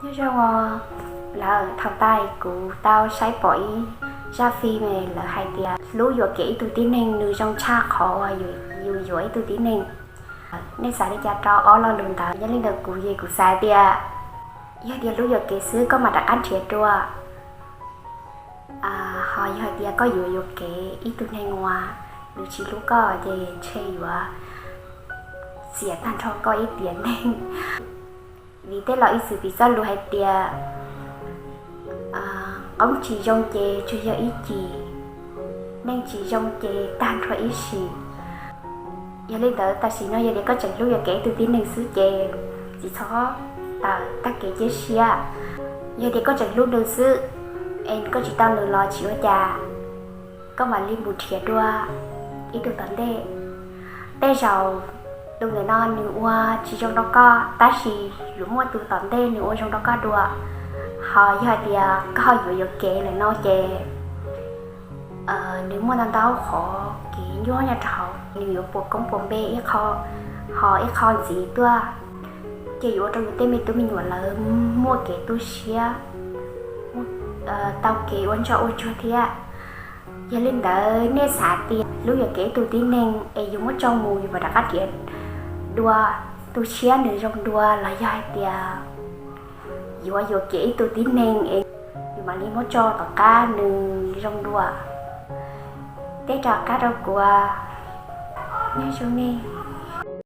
Nyob zoo os, lawm thaum ntawd kuv tau saib pom ib zaj fim lawv hais tias hlub yuam kev ib tug tib neeg nws zoo tshaj qhov uas yus yuam ib tug tib neeg. Nej xav li cas rau ob lo lus ntawd? Yog li ntawd kuv ces kuv xav tias yog tias hlub yuam kev xwb koj mam rov qab nrhiav dua. Ho yog hais tias koj yuav yuam kev ib tug neeg uas nws tsis hlub koj ces ntshe yuav xiam tag nrho koj ib tiam neeg. Vim tej laus ib txwm piv txoj lus hais tias qoob tsis zoo ces tsuas yog ib cim, neej tsis zoo ces tag nrho ib sim. Yog li ntawd tam sim no yog tias koj tseem hlub yuam kev ib tug tib neeg xwb ces tsis txhob tawm tag kev cia siab. Yog tias koj tseem hlub nws xwb es koj tsis tau nws los tsis ua cas, koj mam li mus nrhiav dua ib tug tom ntej. Tej zaum tus ntawm no nws ua tsis zoo rau koj tab sis yuav muaj tus tom ntej nws ua zoo rau koj dua. Ho yog hais tias koj ho yuav yuam kev lawm no ces nws muaj ntau ntau qhov kev nyuaj nyob rau hauv, nws yuav puas koob puas npe ib qho, ho ib qho ntxiv tuaj ces yuav ua rau yus tej me tub me nyuam lawv muaj kev tu siab, tau kev ua ntsoj ua tsuag thiab. Yog li ntawd nej xav tias hlub yuam kev ib tug tib neeg es yus muab tso mus yus mam rov qab nrhiav dua tus tshiab nws zoo dua los yog hais tias yuav yuam kev ib tug tib neeg es yus mam li muab tso tom qab nws zoo dua? Teb rov qab rau kuv, nyob zoo nej.